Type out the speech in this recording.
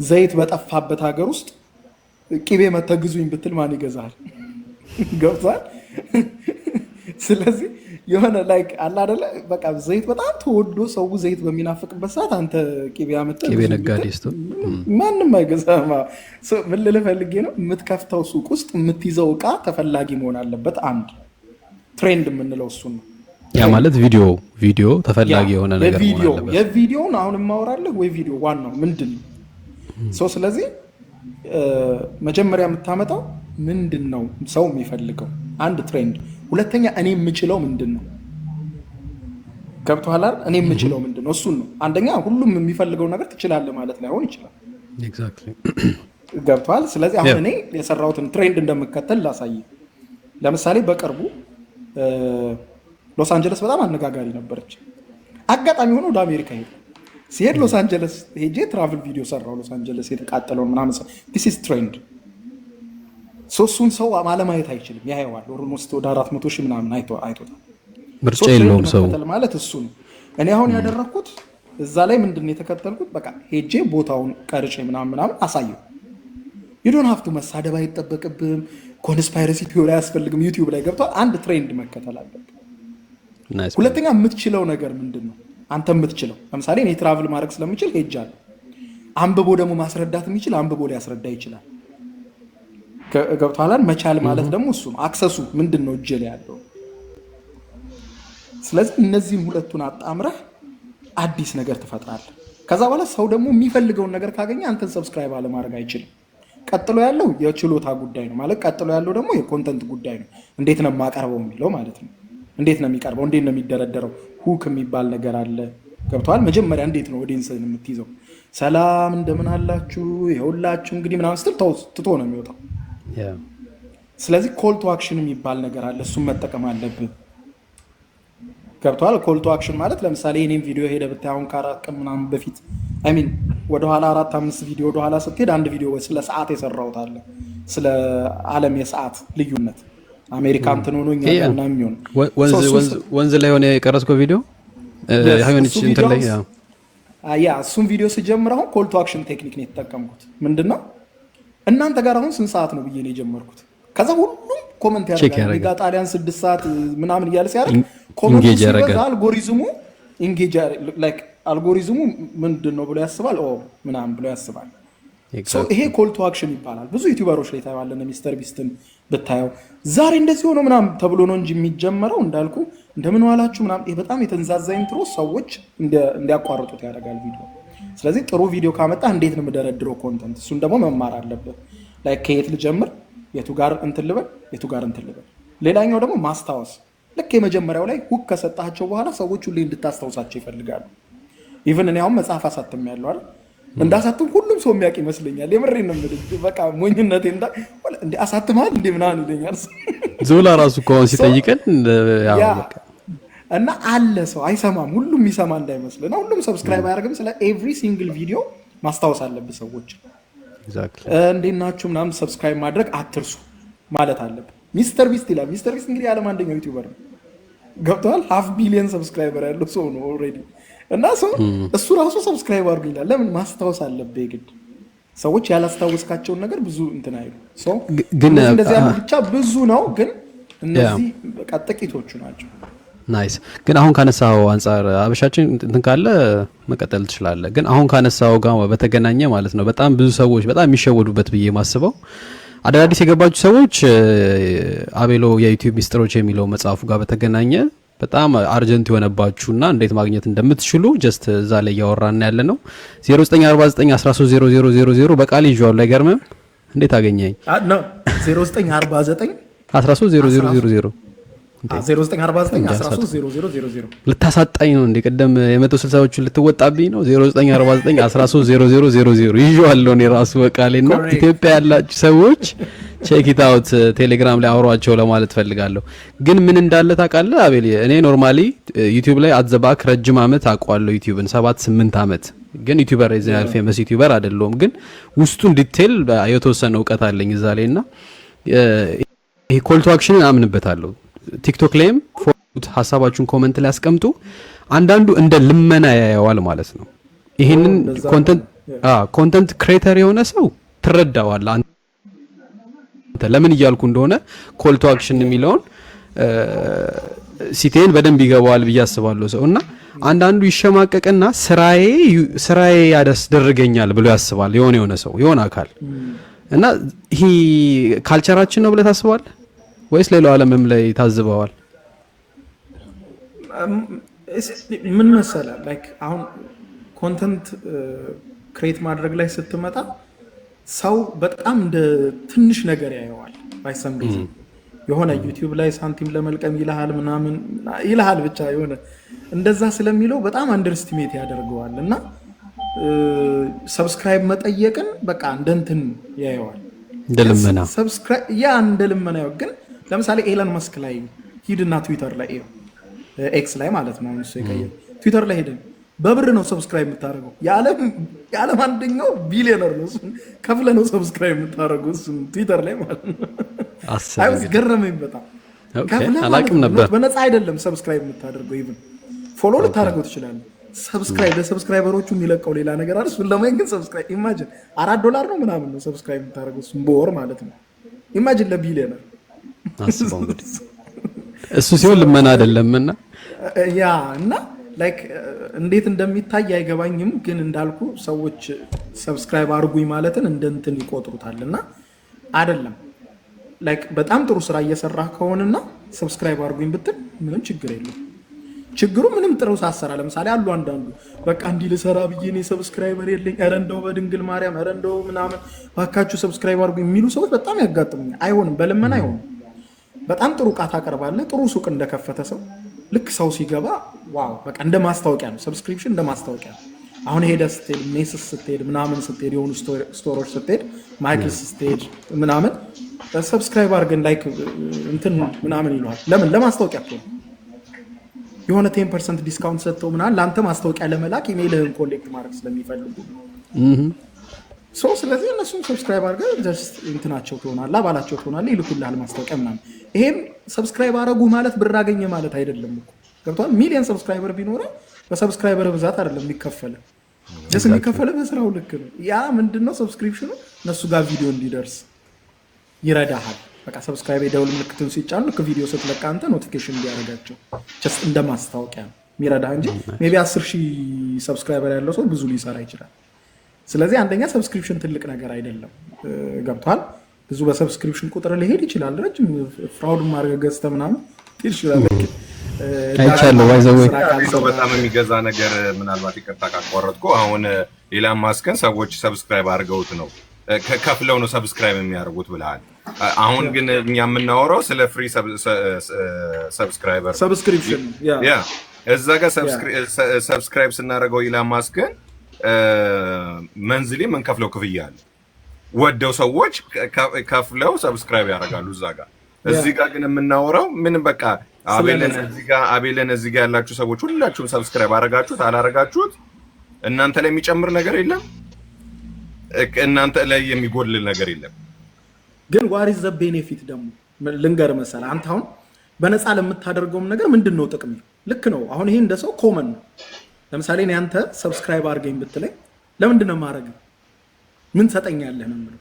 ዘይት በጠፋበት ሀገር ውስጥ ቅቤ መተህ ግዙኝ ብትል ማን ይገዛል? ገብቶሃል? ስለዚህ የሆነ like አለ አይደለ፣ በቃ ዘይት በጣም ተወዶ ሰው ዘይት በሚናፍቅበት ሰዓት አንተ ቅቤ አመተህ ቅቤ ግዙኝ ነጋዴ ብትል ስትሆን ማንም አይገዛም። So ምን ልልህ ፈልጌ ነው፣ የምትከፍተው ሱቅ ውስጥ የምትይዘው እቃ ተፈላጊ መሆን አለበት። አንድ trend የምንለው እሱን ነው። ያ trend ማለት ቪዲዮ ቪዲዮ ያ ተፈላጊ የሆነ ነገር መሆን የቪዲዮ አለበት። የቪዲዮውን አሁን የማወራልህ ወይ ቪዲዮ ዋናው ምንድን ነው? So ስለዚህ መጀመሪያ የምታመጣው ምንድን ነው ሰው የሚፈልገው? አንድ trend። ሁለተኛ እኔ የምችለው ምንድን ነው? ገብቶሃል አይደል? እኔ የምችለው ምንድን ነው? እሱን ነው። አንደኛ ሁሉም የሚፈልገው ነገር ትችላለህ ማለት ላይሆን ይችላል። ገብቶሃል? ስለዚህ አሁን እኔ የሰራሁትን trend እንደምከተል ላሳይ። ለምሳሌ በቅርቡ ሎስ አንጀለስ በጣም አነጋጋሪ ነበረች። አጋጣሚ ሆኖ ወደ አሜሪካ ሄድኩ። ሲሄድ ሎስ አንጀለስ ሄጄ travel ቪዲዮ ሰራው። ሎስ አንጀለስ የተቃጠለውን ምናምን፣ this is trend። እሱን ሰው አለማየት አይችልም፣ ያየዋል። Almost ወደ 400,000 ምናምን አይቶታል። ምርጫ So trend የለውም ሰው። መከተል ማለት እሱ ነው። እኔ አሁን ያደረግኩት እዛ ላይ ምንድን ነው የተከተልኩት? በቃ ሄጄ ቦታውን ቀርጬ ምናምን ምናምን አሳየው። You don't have to መሳደብ አይጠበቅብህም። Conspiracy theory አያስፈልግም። YouTube ላይ ገብቷል። አንድ trend መከተል አለብህ። ሁለተኛ የምትችለው ነገር ምንድን ነው? አንተ የምትችለው ለምሳሌ እኔ travel ማድረግ ስለምችል ሄጃለሁ። አንብቦ ደግሞ ማስረዳት የሚችል አንብቦ ሊያስረዳ ይችላል። ገብቶሃል? መቻል ማለት ደግሞ እሱ ነው። Access ኡ ምንድን ነው እጅ ላይ ያለው። ስለዚህ እነዚህን ሁለቱን አጣምረህ አዲስ ነገር ትፈጥራለህ። ከዛ በኋላ ሰው ደግሞ የሚፈልገውን ነገር ካገኘ አንተን subscribe አለማድረግ አይችልም። ቀጥሎ ያለው የችሎታ ጉዳይ ነው ማለት ቀጥሎ ያለው ደግሞ የ content ጉዳይ ነው። እንዴት ነው የማቀርበው የሚለው ማለት ነው። እንዴት ነው የሚቀርበው? እንዴት ነው የሚደረደረው? Hook የሚባል ነገር አለ። ገብቶሃል? መጀመሪያ እንዴት ነው ኦዲየንስን የምትይዘው? ሰላም እንደምን አላችሁ የሁላችሁ እንግዲህ ምናምን ስትል ትቶ ነው የሚወጣው። ስለዚህ call to action የሚባል ነገር አለ። እሱን መጠቀም አለብን። ገብቶሃል? Call to action ማለት ለምሳሌ የኔም ቪዲዮ ሄደ ብታይ አሁን ከ4 ቀን ምናምን በፊት፣ I mean ወደኋላ አራት አምስት ቪዲዮ ወደኋላ ስትሄድ አንድ ቪዲዮ ስለ ሰዓት የሰራሁት አለ። ስለ ዓለም የሰዓት ልዩነት አሜሪካ እንትን ሆኖ እኛ ጋር ምናምን የሚሆን ወንዝ ላይ ሆነ የቀረጽከው ቪዲዮ የሆነች እንትን ላይ። Yeah፣ እሱን ቪዲዮ ስጀምር አሁን call to action technique ነው የተጠቀምኩት። ምንድን ነው፣ እናንተ ጋር አሁን ስንት ሰዓት ነው ብዬ ነው የጀመርኩት። ከዛ ሁሉም comment ያደርጋል። እኔ ጋ ጣሊያን 6 ሰዓት ምናምን እያለ ሲያደርግ comment ኡ ሲበዛ algorithm ኡ engage like algorithm ኡ ምንድን ነው ብሎ ያስባል፣ ኦ ምናምን ብሎ ያስባል። ይሄ call to action ይባላል። ብዙ YouTuber ኦች ላይ ታየዋለህ። ሚስተር ቢስትን ብታየው ዛሬ እንደዚህ ሆኖ ምናምን ተብሎ ነው እንጂ የሚጀመረው እንዳልኩ እንደምን ዋላችሁ ምናምን፣ ይሄ በጣም የተንዛዛ intro ሰዎች እንዲያቋርጡት ያደርጋል ቪዲዮ። ስለዚህ ጥሩ ቪዲዮ ካመጣ እንዴት ነው የምደረድረው content፣ እሱን ደግሞ መማር አለብህ። Like ከየት ልጀምር፣ የቱ ጋር እንትን ልበል፣ የቱ ጋር እንትን ልበል። ሌላኛው ደግሞ ማስታወስ። ልክ የመጀመሪያው ላይ hook ከሰጣቸው በኋላ ሰዎች ሁሌ እንድታስታውሳቸው ይፈልጋሉ። Even እኔ አሁን መጽሐፍ አሳትሜያለሁ አይደል? እንዳሳትም ሁሉም ሰው የሚያውቅ ይመስለኛል። የምሬን ነው የምልህ። በቃ ሞኝነቴ እንደ አሳትመሃል እንደ ምናምን ይለኛል። ዞላ ራሱ እኮ አሁን ሲጠይቀን እና አለ ሰው አይሰማም። ሁሉም የሚሰማ እንዳይመስል እና ሁሉም subscribe አያደርግም። ስለ every single ቪዲዮ ማስታወስ አለብህ። ሰዎች እንዴት ናችሁ ምናምን subscribe ማድረግ አትርሱ ማለት አለብህ። ሚስተር ቢስት ይላል። ሚስተር ቢስት እንግዲህ የዓለም አንደኛው YouTuber ነው። ገብቶሃል። Half billion subscriber ያለው ሰው ነው already። እና ሰው እሱ ራሱ subscribe አድርጉ ይላል። ለምን? ማስታወስ አለብህ የግድ። ሰዎች ያላስታወስካቸውን ነገር ብዙ እንትን አይሉ። ግን እንደዚህ ያሉ ብቻ ብዙ ነው፣ ግን እነዚህ በቃ ጥቂቶቹ ናቸው። Nice። ግን አሁን ካነሳው አንጻር አበሻችን እንትን ካለ መቀጠል ትችላለህ። ግን አሁን ካነሳው ጋር በተገናኘ ማለት ነው በጣም ብዙ ሰዎች በጣም የሚሸወዱበት ብዬ ማስበው አዳዲስ የገባችሁ ሰዎች አቤሎ የ YouTube ሚስጥሮች የሚለው መጽሐፉ ጋር በተገናኘ በጣም urgent የሆነባችሁና እንዴት ማግኘት እንደምትችሉ just እዛ ላይ እያወራን ያለ ነው። 0949 130000 በቃል ይዤዋለሁ። አይገርምም? እንዴት አገኘኝ? 0949 130000። 0949 130000። ልታሳጣኝ ነው እንዴ? ቅድም የ160ዎቹን ልትወጣብኝ ነው። 0949 130000 ይዤዋለሁ እኔ ራሱ በቃሌና ኢትዮጵያ ያላችሁ ሰዎች check it out፣ ቴሌግራም ላይ አውሯቸው ለማለት ፈልጋለሁ። ግን ምን እንዳለ ታውቃለህ አቤል? እኔ normally YouTube ላይ at the back ረጅም አመት አውቀዋለሁ YouTube ን፣ 7-8 አመት። ግን YouTuber የዚህን ያህል famous YouTuber አይደለሁም። ግን ውስጡን detail የተወሰነ እውቀት አለኝ እዛ ላይ እና ይሄ call to action ን አምንበታለሁ። TikTok ላይም ሀሳባችሁን comment ላይ አስቀምጡ። አንዳንዱ እንደ ልመና ያየዋል ማለት ነው። ይሄንን content Content creator የሆነ ሰው ትረዳዋለህ አንተ ለምን እያልኩ እንደሆነ፣ call to action የሚለውን CTA ን በደንብ ይገባዋል ብዬ አስባለሁ ሰው። እና አንዳንዱ ይሸማቀቅና ስራዬ ያስደርገኛል ብሎ ያስባል የሆነ ሰው፣ የሆነ አካል። እና ይሄ culture ኣችን ነው ብለህ ታስባለህ ወይስ ሌላው ዓለምም ላይ ታዝበዋል? ምን መሰለህ፣ like አሁን content create ማድረግ ላይ ስትመጣ ሰው በጣም እንደ ትንሽ ነገር ያየዋል። By some reason የሆነ YouTube ላይ ሳንቲም ለመልቀም ይልሃል ምናምን ይልሃል፣ ብቻ የሆነ እንደዛ ስለሚለው በጣም underestimate ያደርገዋል እና subscribe መጠየቅን በቃ እንደ እንትን ያየዋል። እንደ ልመና። Yeah፣ እንደ ልመና። ግን ለምሳሌ ኤለን መስክ ላይ ሂድና ትዊተር ላይ፣ X ላይ ማለት ነው፣ እሱ የቀየረው ትዊተር ላይ ሄደን በብር ነው subscribe የምታደርገው። የዓለም አንደኛው ቢሊዮነር ነው። እሱን ከፍለህ ነው subscribe የምታደርገው፣ እሱን ትዊተር ላይ ማለት ነው። I ገረመኝ በጣም። ከፍለህ አላቅም ነበር። በነፃ አይደለም subscribe የምታደርገው። Even follow ልታደርገው ትችላለህ። Subscribe ለ subscriber ኦቹ የሚለቀው ሌላ ነገር አለ። እሱን ለማየት ግን subscribe፣ imagine፣ 4 ዶላር ነው ምናምን ነው subscribe የምታደርገው እሱን በወር ማለት ነው። Imagine ለቢሊዮነር። አስበው እንግዲህ፣ እሱ ሲሆን ልመና አይደለም እና Yeah፣ እና like እንዴት እንደሚታይ አይገባኝም። ግን እንዳልኩ ሰዎች subscribe አድርጉኝ ማለትን እንደ እንትን ይቆጥሩታል እና አይደለም። Like በጣም ጥሩ ስራ እየሰራህ ከሆነና subscribe አድርጉኝ ብትል ምንም ችግር የለም። ችግሩ ምንም ጥሩ ሳሰራ ለምሳሌ አሉ አንዳንዱ በቃ እንዲህ ልሰራ ብዬ እኔ subscriber የለኝ፣ ኧረ እንደው በድንግል ማርያም፣ ኧረ እንደው ምናምን ባካችሁ subscribe አድርጉኝ የሚሉ ሰዎች በጣም ያጋጥሙኛል። አይሆንም፣ በልመና አይሆንም። በጣም ጥሩ እቃ ታቀርባለህ። ጥሩ ሱቅ እንደከፈተ ሰው ልክ ሰው ሲገባ wow፣ በቃ እንደ ማስታወቂያ ነው። Subscription እንደ ማስታወቂያ ነው። አሁን ሄደህ ስትሄድ፣ Macy's ስትሄድ ምናምን ስትሄድ፣ የሆኑ store ኦች ስትሄድ፣ Michaels ስትሄድ ምናምን subscribe አድርገን like እንትን ምናምን ይለዋል። ለምን? ለማስታወቂያ እኮ ነው። የሆነ 10% discount ሰጥተው ምናምን ለአንተ ማስታወቂያ ለመላክ email ህን collect ማድረግ ስለሚፈልጉ። So ስለዚህ እነሱም subscribe አድርገህ just እንትናቸው ትሆናለህ፣ አባላቸው ትሆናለህ፣ ይልኩልሃል ማስታወቂያ ምናምን። ይሄም subscribe አረጉ ማለት ብር አገኘ ማለት አይደለም እኮ፣ ገብቶሃል? ሚሊየን subscriber ቢኖረ በ subscriber ብዛት አይደለም የሚከፈለ፣ just የሚከፈለ በስራው ልክ ነው። ያ ምንድነው subscription ኑ እነሱ ጋር ቪዲዮ እንዲደርስ ይረዳሃል። በቃ subscribe የደውል ምልክቱን ሲጫኑ ልክ ቪዲዮ ስትለቅ አንተ notification እንዲያደርጋቸው just እንደ ማስታወቂያ ነው የሚረዳህ እንጂ maybe 10,000 subscriber ያለው ሰው ብዙ ሊሰራ ይችላል። ስለዚህ አንደኛ subscription ትልቅ ነገር አይደለም። ገብቶሃል? ብዙ በ subscription ቁጥር ሊሄድ ይችላል። ረጅም fraud ማድረግ ገዝተህ ምናምን ትሄድ ይችላል። አይቻለሁ by the way። ሰው በጣም የሚገዛ ነገር፣ ምናልባት ይቅርታ ካቋረጥኩ፣ አሁን ኢላን ማስክን ሰዎች subscribe አድርገውት ነው፣ ከፍለው ነው subscribe የሚያደርጉት ብለሃል። አሁን ግን እኛ የምናወራው ስለ free subscriber Subscription። Yeah፣ እዛ ጋር subscribe ስናደርገው ኢላን ማስክን monthly የምንከፍለው ክፍያ አለ። ወደው ሰዎች ከፍለው subscribe ያደርጋሉ እዛ ጋር። እዚህ ጋር ግን የምናወራው ምንም በቃ አቤልን እዚህ ጋር ያላችሁ ሰዎች ሁላችሁም subscribe አረጋችሁት አላረጋችሁት እናንተ ላይ የሚጨምር ነገር የለም፣ እናንተ ላይ የሚጎድል ነገር የለም። ግን what is the benefit ደግሞ ልንገር መሰለህ፣ አንተ አሁን በነፃ ለምታደርገውም ነገር ምንድን ነው ጥቅም? ልክ ነው። አሁን ይሄ እንደ ሰው common ነው። ለምሳሌ እኔ አንተ subscribe አድርገኝ ብትለኝ ለምንድን ነው የማደርገው? ምን ሰጠኛለህ ነው የምለው።